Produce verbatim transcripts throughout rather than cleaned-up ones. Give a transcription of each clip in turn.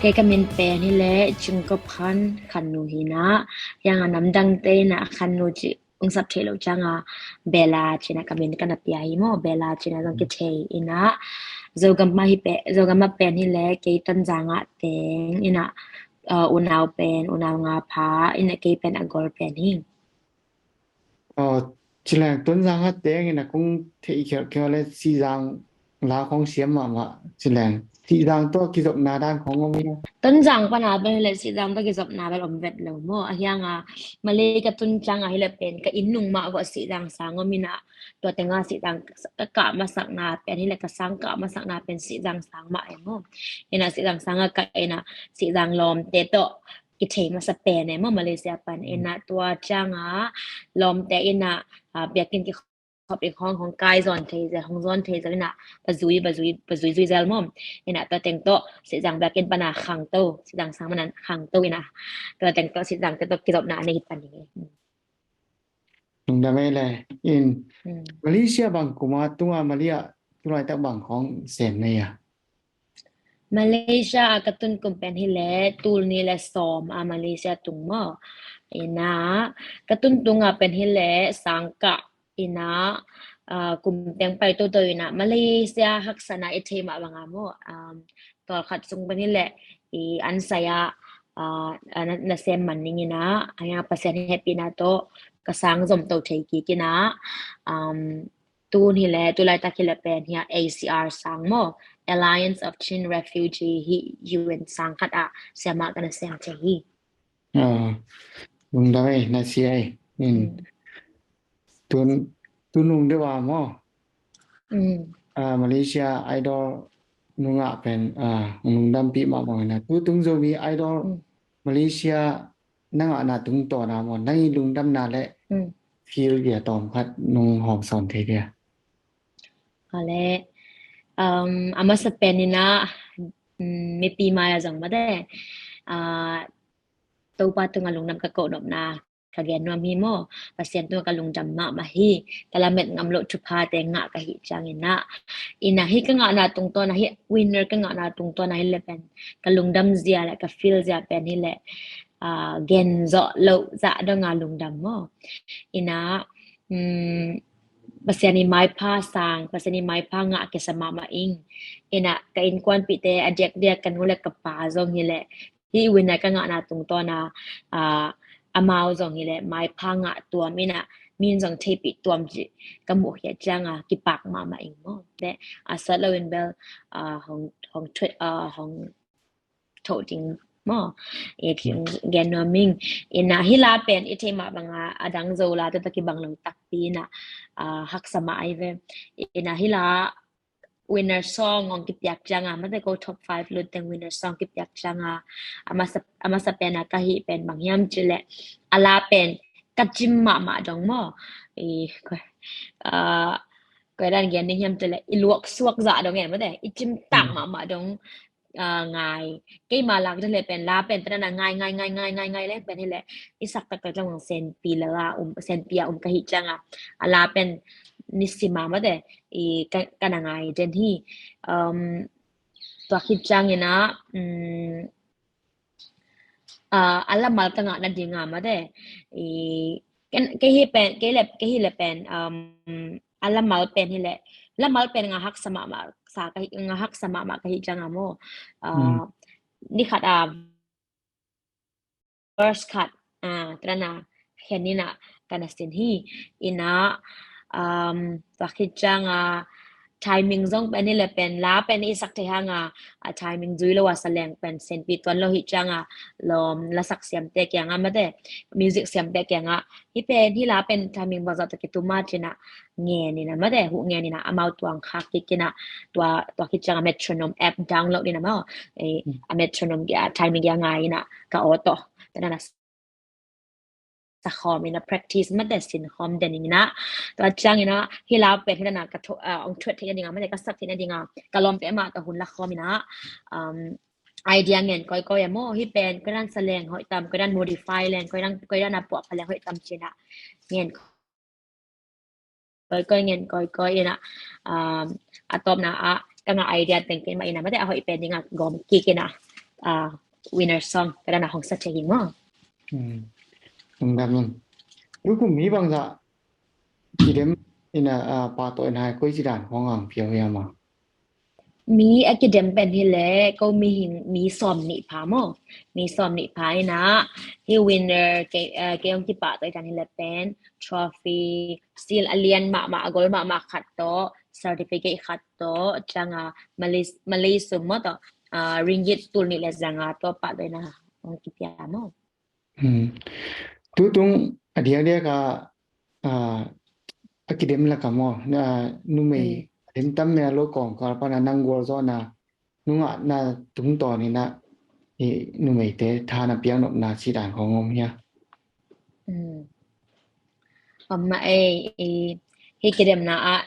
Kei ka min pen hi leh Cingkop Khan, Khannu hi na. Hiang a namdangte in a Khannu ci ung sap thei lo ciang a Bella ci na ka min ka na pia hi maw. Bella ci na zong kithei in a. Zogam mah hi pe, Zogam mah pen hi leh kei Tonzang ah teng in a, uh, unau pen, unau nga pha in a kei pen a gol pen hi. Aw, ci leng Tonzang ah teng in a kong thei khialh khialh leh Sihzang la khong siam mahmah ci leng. Sihzang tawh kizopna dan khong om hi na. Tonzang pan a pen hi leh Sihzang tawh kizopna bel om vet lo maw. A hiang a Malay ka tun ciang a hi leh pen ka inn nung mah vawh Sihzang sang om hi na. Tua teng a Sihzang ka kah masakna pen hi leh ka sang kah masakna pen Sihzang sang mah e maw. In a Sihzang sang a kah in a Sihzang lawmte tawh kithei masa pen e maw Malaysia pan. In a tua ciang a lawmte in a, ah, biakinn kikhop in hong, hong kai zawn thei zel, hong zawn thei zel in a va zui, va zui, va zui zui zel maw. In a tua teng tawh Sihzang biakinn pan a khangto, Sihzang sang man a khangto in a tua teng tawh Sihzangte tawh kizopna a nei hi pan hi. Lungdam ei le. In Malaysia bang kum a tung a, Malay ah tulaitak bang khong sem na hia? Malaysia a ka tun kum pen hi leh tul nih leh sawm a Malaysia tung maw. In a ka tun tung a pen hi leh sang kah in a, ah, kum teng pai toto in a Malaysia haksatna i thei mah bang a maw. Um, tawlkhat sung pen hi leh i an sai a, ah, na, na sem man ning in a, a hiang Pasian hehpihna tawh ka sang zom to thei kik in a, um, tun hi leh, tulaitak hi leh pen hi a A C R sang maw, Alliance of Chin Refugee hi U N sang khat a siamah ka na sem thei hi. Ah, lungdam ei, na sia ei. In tun, tun nung deuh a maw. Ah, Malaysia Idol nungah pen, ah, lungdampih mahmah in a. Tu tung Zomi Idol Malaysia nang a na tungtawn a maw, nang i lungdamna le feel dia tawm khat nung hawm sawn thei dia. Ale, um, a masa pen in a, um, mipi mai a zong mate, ah, Topa tung a lungdam ka koh nopna ka gen nuam hi maw. Pasian tung a ka lungdam mahmah hi. Ka lamet ngam loh thuphate ngah ka hih ciang in a, in a hi ka ngahna tungtawn a hi, winner ka ngahna tungtawn a hi leh pen ka lungdam zia le ka feel zia pen hi leh, ah, gen zawh loh zah dong a lungdam maw. In a, um, Pasian i maipha sang, Pasian i maipha ngah kisa mahmah ing. In a ka innkuanpihte a diakdiak ka nu le ka pa zong hi leh, hi winner ka ngahna tungtawn a, ah, amau zong hi leh maipha ngah tuam in a, min zong theipih tuam ci ka muh khiat ciang a kipak mahmah ing maw. Le a sat lo in bel, ah, hong, hong tweet, ah, hong thoh ding maw. E, gen nuam ing. In a hi la pen i thei mah bang a, a dang Zo la te tawh kibang lo takpi in a, ah, haksa mah ai ve. In a hi la winner song hong kipiak ciang a, mate ko top five lut teng winner song kipiak ciang a, a masa, a masa pen a ka hih pen bang hiam ci leh, a la pen ka cim mahmah dong maw. I, ko, ah, ko dan gen ding hiam ci leh, i luak suak zah dong e, mate, i cim tak mahmah dong, ah, ngai. Keima lak dong le pen, la pen, pen a ngai, ngai, ngai, ngai, ngai, ngai le pen hi leh, i sak tak tak ciang senpi la la, um, senpi a um ka hih ciang a, a la pen nisim a mate, i ka, ka na ngai den hi. Um, tua khit ciang in a, um, ah, a lamal ka ngah nading a mate, i, ken, kei hi pen, kei le, kei hi le pen, um, a lamal pen hi leh, lamal pen nga haksa mahmah sa ka hi, nga haksa mahmah ka hih ciang a maw. Ah, ni khat a, verse khat, ah, tana khen in a ka na sin hi. In a, um, tua khit ciang a, timing zong pen hi le pen, la pen i sak thei hang a, a timing zui lo a sa leng pen senpi tuan lo hih ciang a, lawm lasak siamte kiang a mate, music siamte kiang a, hi pen, hi la pen timing bang zah tawh kitum a ci in a ngen in a mate, huh ngen in a amau tuang khak kik in a, tua, tua khit ciang a metronome app download in a maw, e, a metronome kia, timing kia ngai in a ka aw tawh, tana sa khawm in a practice mate sin khawm den in a. Tua ciang in a hi la pen hi la na ka tho, ah, ong thuat theih nading a mate ka sak theih nading a ka lawmte mah ka hun la khawm in a, um, idea ngen kawikawi a maw, hi pen koi dan sa leng hoih tam, koi dan modify leng, koi dan, koi dan a puahpha leng hoih tam ci in a ngen kawikawi, ngen kawikawi in a, um, a tawpna ah ka ngah idea teng kei mah in a mate a hoih pen ding a gawm kik in a. uh, winner song, tua dan a hong sa thei hi maw. Hmm. Lungdam ing. Tukum mi bangzah kidem ina, uh, pahtawi ina koi ci dan khawng ang pia uh hiam a? Mi a kidem pen hi leh ko mihing mi sawm nih pha maw. Mi sawm nih pha ina hi winner kei, uh, kei hong kipahtawi dan hi leh pen trophy, seal a lian mahmah, a gol mahmah khat tawh, certificate khat tawh, ciang a Malay, Malay sum maw tawh, uh, ringgit tul nih le zanga tawh pahtawina hong kipia maw. Hmm. Tutung a diakdiak a, uh, a kidem lak a maw, uh, numei, hmm, a dem tam mel lo kawngkal pan a nang gualzawhna, nungakna tungtawn ina hi numeite tha na piaknopna ci dan khawng om hia? Hmm. Om mah ei, ei, hi kidemna ah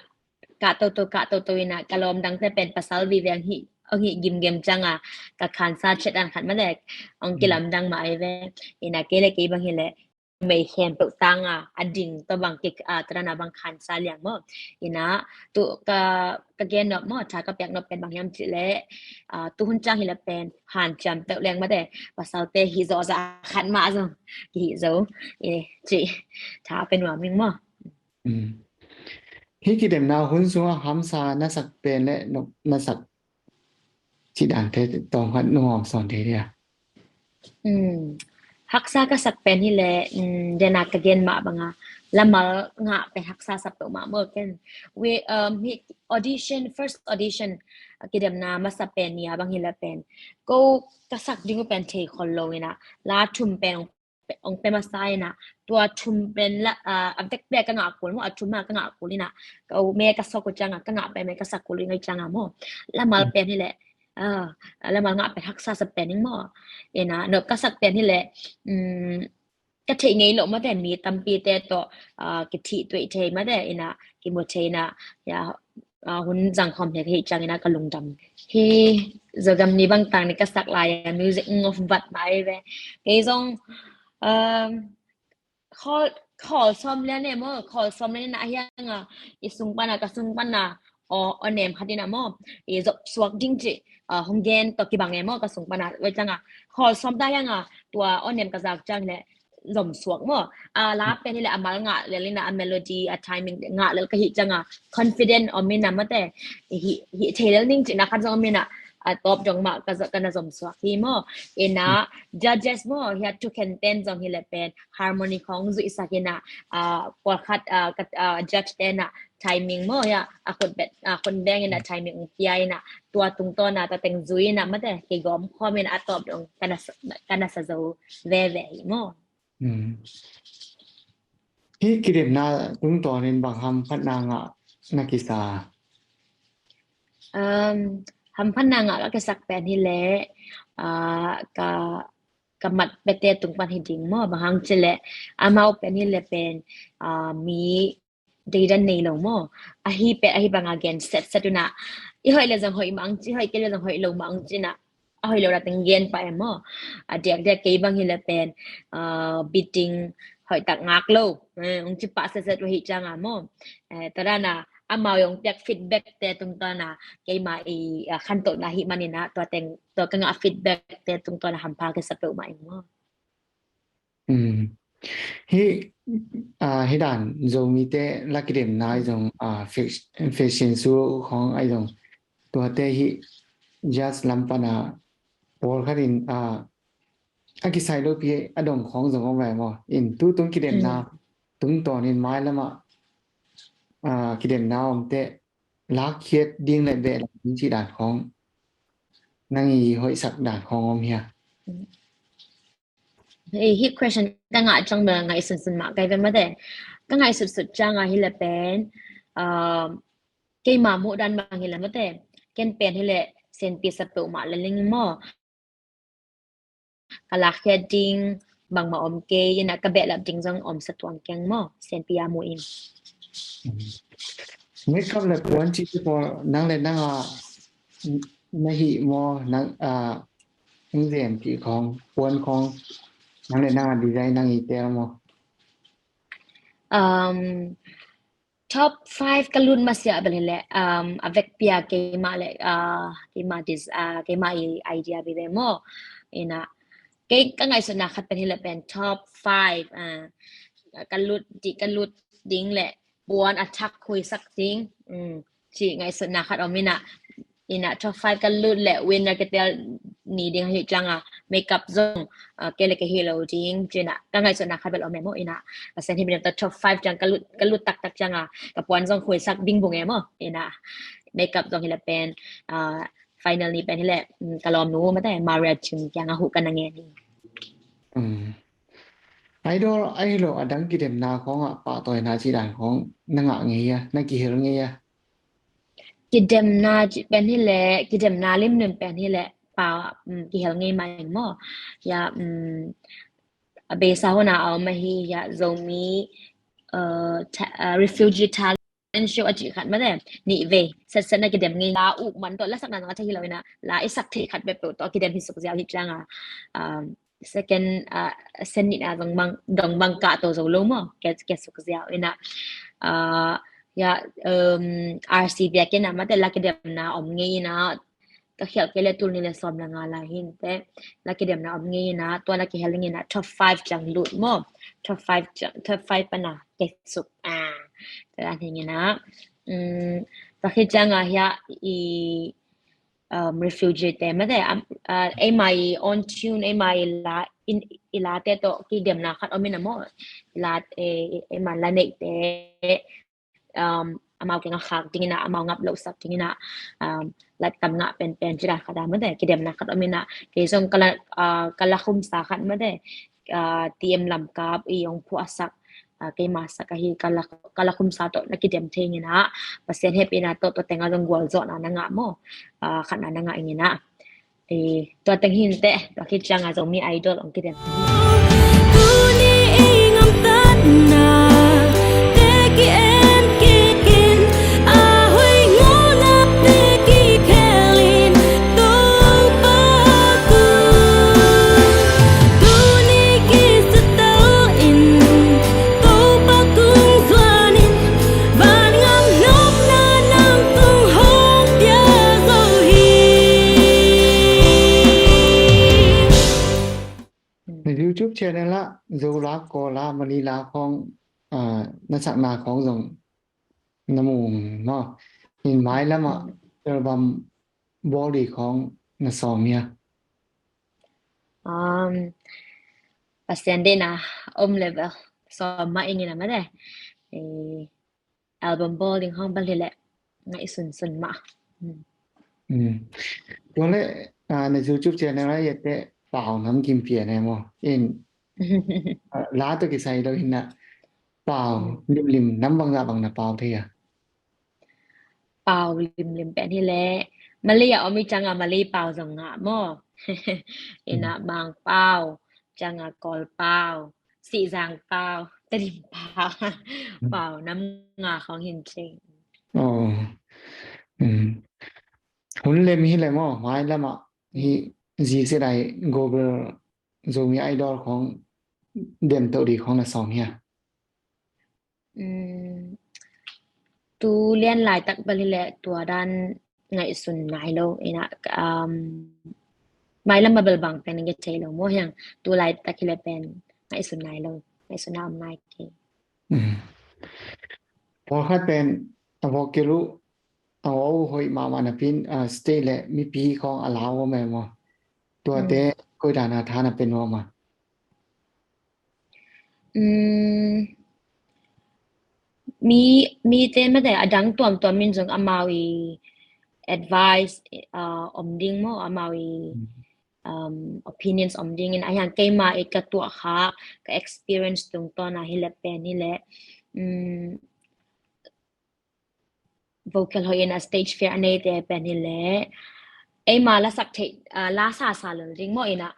kah toto, kah toto ina ka lawm dangte pen pasal vive ang hi, ang hi gimgem ciang a ka khansa chet dan khat mah dek ang kilamdang mah ei ve. Ina kei le kei bang hi leh mei khempeuh tang a, a ding tawh bang kik, a, tua dan a bang khansa liang maw. Ina tu ka, ka gen nop maw, tha ka piak nop pen bang hiam cih leh, a, tu hun ciang hi leh pen hanciam peuh leng mah te, pasalte hih zawh zah khat mah zong kihih zo, i, cih tha pen nuam ing maw. Hmm. Hi kidemna hun sungah hamsa na sak pen le nop na sak ci dante tawm khat nong hawm sawn thei dia. Hmm. Haksa ka sak pen hi leh, hmm, dena ka gen mah banga lamal ngah pen haksa sa peuhmah maw ken. We, um, hi audition, first audition, a kidemna masa pen ni a bang hi leh pen ko ka sak ding uh pen thei khol lo ina la thum pen ong pe masa ina tua thum pen la, a, a vekpi a ka ngah kul maw, a thum a ka ngah kul ina ka u me ka sok uh ciang a ka ngah pen me ka sak kul ina ciang a maw. Lamal pen hi leh, a, lamal ngah pen haksa sa pen ing maw. Ina nop ka sak pen hi leh, um, ka theih ngei loh mah te mi tampi te tawh, a, kithih tuaih thei mah te ina kimu thei ina, ya, a, hun zang khawm hi ka hih ciang ina ka lungdam. Hi Zogam ni bang tang ni ka sak lai a music ngawm vat mai ve. Kei zong, um, khawl, khawl sawm lian e maw, khawl sawm lian ina hiang a i sung pana, ka sung pana aw, aw nem khat ina maw, i zop suak ding ci, a, hong gen tawh kibang e maw, ka sung pana. Wei ciang a khawl sawm ta hiang a tua aw nem ka zak ciang le zom suak maw. A, la pen hi leh a mal ngah lel ina a melody, a timing ngah lel ka hih ciang a confident om ina mah te. Hih, hih thei lel ning cihna khat zong om ina a tawp dong mah ka, ka na zom suak hi maw. Ina judges maw, hi a tu khen ten zong hi leh pen harmony khawng zuihsak ina, a, pawlkhat, a, ka, a, judge ten a timing maw, ya, a khut bet, a khut beng ina timing ong pia ina tua tungtawn a tua teng zui ina mah te kei gawm khawm ina a tawp dong ka na sa, ka na sa zo veve hi maw. Hmm. Hi kidemna tungtawn in bang hamphatna ngah na kisa? Um, hamphatna ngah ka kisak pen hi leh, a, ka, ka mat pete tung pan hi ding maw, bang hang ci leh amau pen hi leh pen, a, mi deidan nei lo maw. Ahi pet ahi banga gen set set una. I hoih le zong hoih mang ci, hoih kei le zong hoih lo mang ci na. A hoih lo la teng gen pa em maw. A diak diak kei bang hi le pen, a, beating hoih tak ngak lo. Eh, ong ci pa set set wa hi ciang a maw. Eh, tua dan a amau yong piak feedback te tungtawn a keima i, a, khantohna hi manina tua teng, tua ka ngah feedback te tungtawn a hampha ka sa peuhmah ing maw. Um, hi, a, hi dan Zomite la kidemna ai zong, a, fashion show khawng ai zong tuate hi jazz lam pana pawlkhat in, a, a kisai lopi a dong khawng zong om vai maw. In tutung kidemna tungtawn in mai lama, a, kidemna omte lakkhiat ding le behlap ding ci dan khawng nang i hoihsak dan khawng om hia? Hei, hi question ka ngah ciang bel ngaihsun sun mah kai ve mate. Ka ngaihsut sut ciang a hi le pen, um, keima muh dan bang hi le mate. Ken pen hi le senpi sa peuhmah le ling maw. Ka lakkhiat ding bangmah om kei ina ka behlap ding zong om sa tuang keng maw. Senpi a muh in. Makeup le puan ci pawl nang le nang a na hih maw, nang a nang zem cih khawng, puan khawng nang le nang a design nang i tel maw? Um, Top five ka lut masiah bel hileh, um, a vekpi a keimah le, uh, keimah dis, uh, keimah i idea bebe maw. Ina, kei ka ngaihsutna khat pen hileh pen top five, uh, ka lut di, ka lut ding le puan a thak huisak ding. Um, ci ngaihsutna khat om ina, ina top five ka lut le winner ka tel ni ding hi cianga makeup zong, uh, kei le ka hi lo ding. Ci ina ka ngaihsutna khat bel om emo ina. Pasian hi minam ta top five ciang ka lut, ka lut taktak cianga ka puan zong huisak ding bung emo ina. Makeup zong hileh pen, uh, final ni pen hileh, um, ka lawmnu mate Maria Chin cianga huh ka na ngen hi. Um. Idol ahi lo a dang kidemna khong a pahtawina ci dan khong na ngah ngei a, na kihel ngei a? Kidemna ci pen hileh, kidemna limlim pen hileh pa, um, kihel ngei mah ing maw. Ya, um, a beisa hona a om ahi ya Zomi, uh, ta, uh, refugee talent show a ci khat mate. Nih vei setset na kidem ngei la uh man tawh la sakna nang a thei hi lo ina la i sak thei khat bepeuh tawh kidem hi suk ziau hi cianga, um, second, uh, sen nihna dong bang, dong bang kah to zo lo maw. Ke, ke suk ziau ina, uh, ya, um, R C biakinn a mate la kidemna om ngei ina ka khial kei le tul ni le sawm le nga lai hinte la kidemna om ngei ina tua la kihel ngei ina top five ciang lut maw. Top five ciang, top five pana ke suk. Ah, tua la hing ina, um, tua khi cianga hia i um, refugee te mate, um, uh, eima i own tune, eima i la, in, i la te tawh kidemna khat om ina maw. I la, e, eima la neih te, um, amau keng a khak ding ina, amau ngap lo sak ding ina, um, la tam ngah pen pen ci dan khat a mate, kidemna khat om ina, kei zong ka la, uh, ka la khumsa khat mate, uh, T M Lamkap i ong phuah sak, uh, keima sak ahi ka la, ka la khumsa tawh na kidem thei ing ina, Pasian hehpihna tawh tua tenga zong gualzawhna na ngah maw, uh, khatna na ngah ing ina. Eh, tua teng hinte, tua khit cianga Zomi Idol ong kidem. Tuni i ngamtatna te ki-en kikin, a hoih ngolna te kikhelin, Topa kung tuni kisitel in, Topa kung zuanin, vangam nopna nang tung hong pia zo hi. Na YouTube channel ah Zo la, Kawl la, Malay la khong, ah, na sakna khong zong na mu maw. In mailam ah album bawl ding khong na sawm hia? Um, Pasian deihna om le bel sawm mah ing ina mate. Eh, album bawl ding khong bel hileh ngaihsunsun mah. Hmm. Hmm. Tua le, ah, na YouTube channel ah i et teh pau nam kim pian e maw. In, ah, la tawh kisai lo hi ina pau limlim nam bangzah bang na pau thei a? Pau limlim pen hileh Malay a om i cianga Malay pau zong ngah maw. Ina Mang pau, cianga Kawl pau, Sihzang pau, Tedim pau, pau nam nga khong hin cing. Oh. Hmm. Hun lem hileh maw, mailam ah hi Z Z I Global Zomi Idol khong dem to ding khong na sawm hia? Um, tu lian laitak bel hileh tua dan ngaihsun nai lo ina, um, mailam a bel bang pen nge thei lo maw hiang, tu laitak hileh pen ngaihsun nai lo, ngaihsun na om nai kei. Um. Pawlkhat pen a vawk kei lu a aw hoih mahmah napin, ah, state le mipi khong a lau om e maw. Tuate koi dan a tha na pe nuam a? Um, mi, mite mate a dang tuamtuam in zong amau i advice, uh, om ding maw, amau i, um, opinions om ding in a hiang keima i ka tuah kha, ka experience tungtawn a hileh pen hileh, um, vocal hoih ina stage fear a neite pen hileh eima la sak thei, ah, la sasa lel ding maw ina,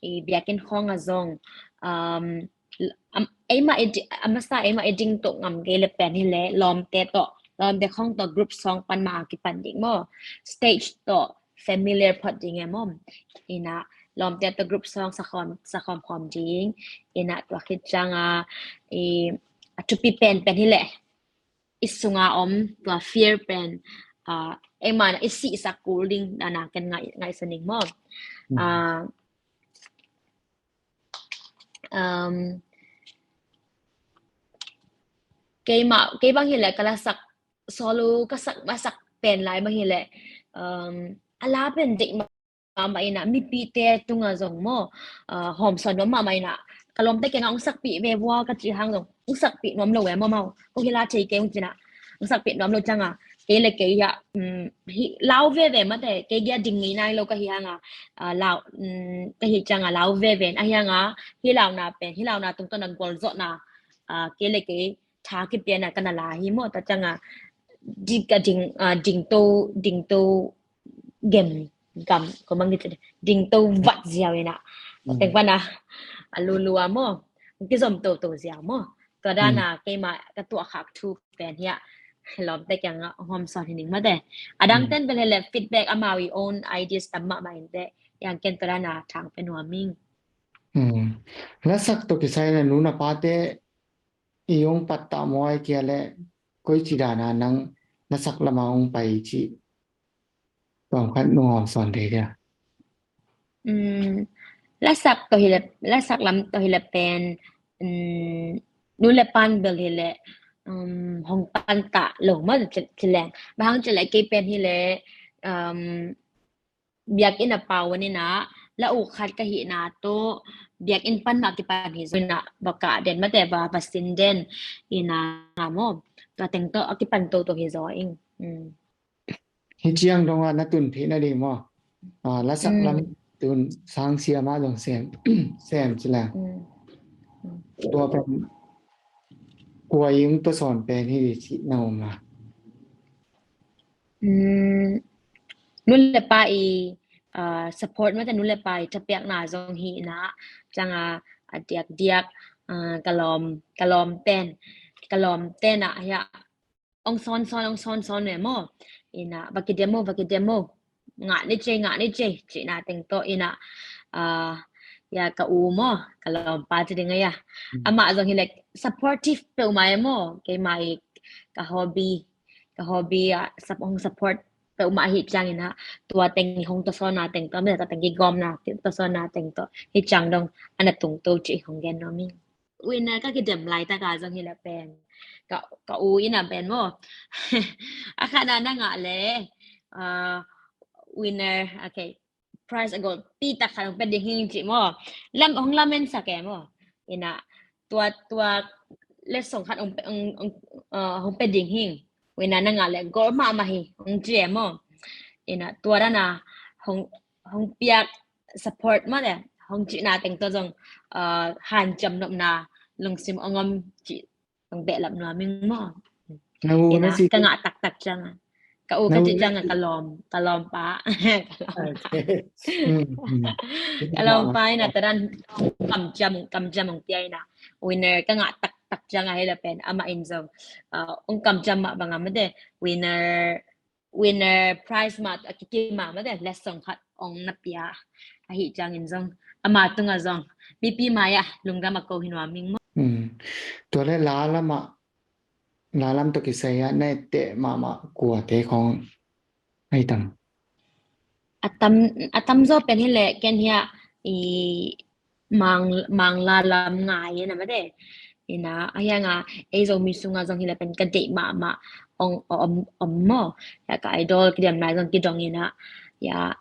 i biakinn khong a zong, um, am, eima i di-, a masa eima i ding to ngam kei le pen hileh lawmte tawh, lawmte khong tawh group song pan ma a kipan ding maw, stage tawh familiar phot ding e maw. Ina lawmte tawh group song sakhawm, sakhawm khawm ding. Ina tua khit cianga i a thupi pen pen hileh i sunga om tua fear pen, ah, ei mana i sihsak kul ding dana ken ngai, ngaihsun ning maw. Ah, um, keima, kei bang hileh ka lasak solo ka sak, ka sak pen lai bang hileh, um, a la pen deih mahmah ina, mipite tunga zong maw, ah, hawmsawn nuam mahmah ina, ka lawmte kiangah hong sakpih ve vua ka cih hang zong hong sakpih nuam lo e maw, maw, kong hi la thei kei hong cina, hong sakpih nuam lo cianga kei le kei hiah, um, hi lau veve mate, kei gia ding ngei nai lo ka hi hanga, ah, lau, um, ka hi cianga lau veve a hi hanga, hi launa pen, hi launa tungtawn a gualzawhna, ah, kei le kei tha kipiana kana la hi maw, ta cianga ding, ah, ding, ah, dingto, dingto gem gam ko mang kici dingto vat ziau ina. Teng pana a lulua maw, kizom toto ziau maw. Tua dana keima ka tuah khak thu pen hiah lawmte kiangah hawmsawn hi ning mate. A dang ten pen hileh feedback amau i own ideas tam mahmah inte, yang ken tua dana thang pen nuam ing. Lasak tawh kisai na nu na pate i hong pattah maw, ai kia le koici dana nang lasak lama hong pai ci. Tuam khat nung hawmsawn thei dia. Um, lasak tawh hileh, lasak lam tawh hileh pen, um, nu le pan bel hileh, um, hong pattah lo maw ci leng. Bang hang ci leh kei pen hileh, um, biakinn a pau ina la u khat ka hihna tawh biakinn pan mah kipan hi zaw ina, baka den mate ba, ba sin den ina maw. Tua teng tawh a kipan toto hi zaw ing. Um. Hi ciang dongah na tun theih nading maw? Ah, lasak lam tun sang sia mah zong sem, sem ci la. Tua pen kua i hong tawsawn pen hi di cih na om la. Nu le pa i, ah, support mate, nu le pa i thapiakna zong hi ina, cianga a diakdiak, ah, ka lawm, ka lawm pen, ka lawm ten ah hiah ong sawnsawn, ong sawnsawn ve maw. Ina, va kidem o, va kidem o. Ngah ni cei, ngah ni cei, cihna teng tawh ina, ah, ya ka u maw, ka lawmpa ci ding a ya. Amah zong hileh supportive peuhmah e maw. Keima i ka hobby, ka hobby ah, hong support peuhmah hi ciang ina, tua teng hong tawsawnna teng tawh, mite teng kigawmna tawsawnna teng tawh hi ciang dong ana tungto cih hong gen nuam ing. Winner ka kidem laitaka zong hileh pen ka, ka u ina pen maw. A khatna na ngah le, ah, winner, okay, prize a golpi tak khat hong pia ding hing cih maw. Lam, hong lamen sak e maw. Ina tua, tua letsong khat hong, hong, hong, ah, hong pia ding hing. Winner na ngah le gol mahmah hi hong ci e maw. Ina tua dana hong, hong piak support mate, hong cihna teng tawh zong, ah, hanciam nopna lungsim ong om cih zong behlap nuam ing maw. Ina ka ngah taktak cianga, ka u ka cih cianga ka lawm, ka lawmpa. Ka lawmpa ina tua dan kamciam, kamciam ong pia ina. Winner ka ngah taktak cianga hileh pen amah in zong, ah, ong kamciam mah banga mate, winner winner prize mah a kikim mah mate, letsong khat ong na pia ahi ciangin zong ama tunga zong mipi mai-ah lungdam a ko hi nuam ing maw. Tua le la lamah, la lam tawh kisai ah na etteh mahmah kuate khong ahi tam? A tam, a tamzaw pen hileh ken hiah i Mang, Mangla lam ngai ina mate. Ina a hianga ei Zomi sunga zong hileh pen ka deih mahmah ong om, om maw. Ya ka idol kidem lai zong kidong ina, ya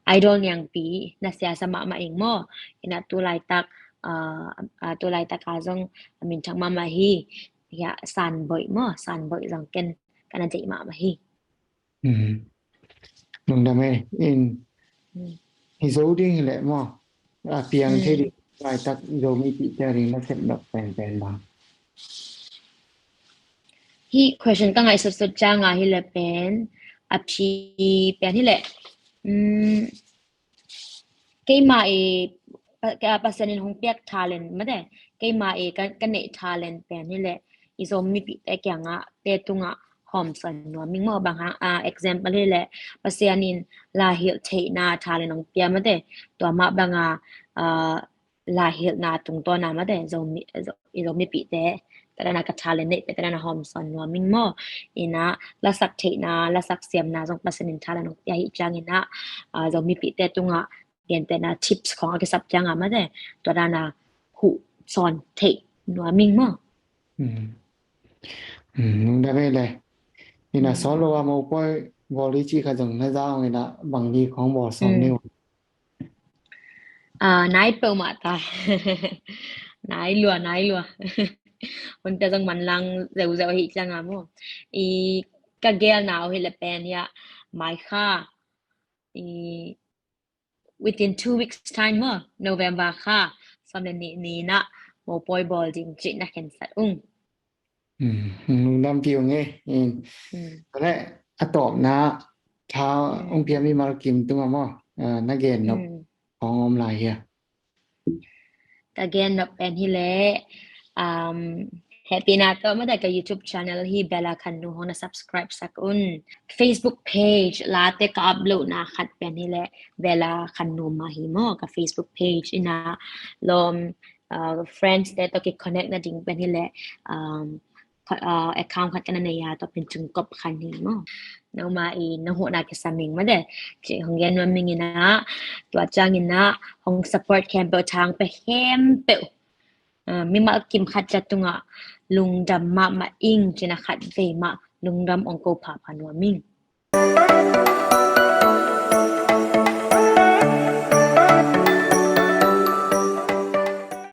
idol niangpi na siasa mahmah ing maw. Ina tu laitak, ah, ah, tu laitaka zong a minthang mahmah hi. Ya Sanboih maw, Sanboih zong ken kana deih mahmah hi. Lungdam e. In hi zo ding hileh maw, a piang thei ding laitak Zomipihte a ding na sepnop penpen bang? Hih question ka ngaihsutsut cianga hileh pen a phi pen hileh, um, keima i Pasian in hong piak talent mate, keima i ka, ka neih talent pen hileh i Zomipihte kiangah te tungah hawmsawn nuam ing maw. Bang hang, ah, example hileh Pasian in laihilh theihna talent hong pia mate, tua mah banga, ah, laihilhna tungtawna mate Zomi, Zo, i Zomipihte Tua dan a ka talent neih peuh tua dan a hawm sawn nuam ing maw. Ina lasak theihna, lasak siamna zong Pasian in talent hong pia hi ciang ina, ah, Zomipihte tungah gentehna tips khawng a kisap ciang a mate tua dan a huh sawn theih nuam ing maw. Hmm. Hmm, nung da ve le. Ina Hmm. solo a Mopawi bawl i ci kha zong na za ong ina bang ni khawng bawl sawn Hmm. ni ong. Ah, nai peuhmah ta. Nai lua, nai lua. Hunte zong manlang zeuhzeuh hi ciang a maw. I ka gel nau hi le pen hi a mai kha. I within two weeks time maw, November kha sawm le nih ni na Mopawi bawl ding cih na khensat ung. Hmm, lungdam pi ung e. Hmm. Tua le a tawpna tha Hmm. ong pia mimal kim tunga maw, ah, na gen nop Hmm. khawng om lai hia? Ka gen nop pen hi le, um, hehpihna tawh mate ka YouTube channel hi Bella Khannu hong na subscribe sak un. Facebook page late ka upload na khat pen hi le Bella Khannu mah hi maw ka Facebook page ina lawm, uh, friends te tawh ki connect na ding pen hi le, um, kha-, uh, account khat ka na nei a tua pen Cungkop Khan hi maw. Nangma i na huhna kisam ing mate. Ci hong gen nuam ing ina tua ciang ina hong support khempeuh thang pe khempeuh. Ah, mimal kim khat cia tungah lungdam mahmah ing cina khat vei mah lungdam ong ko phapha nuam ing.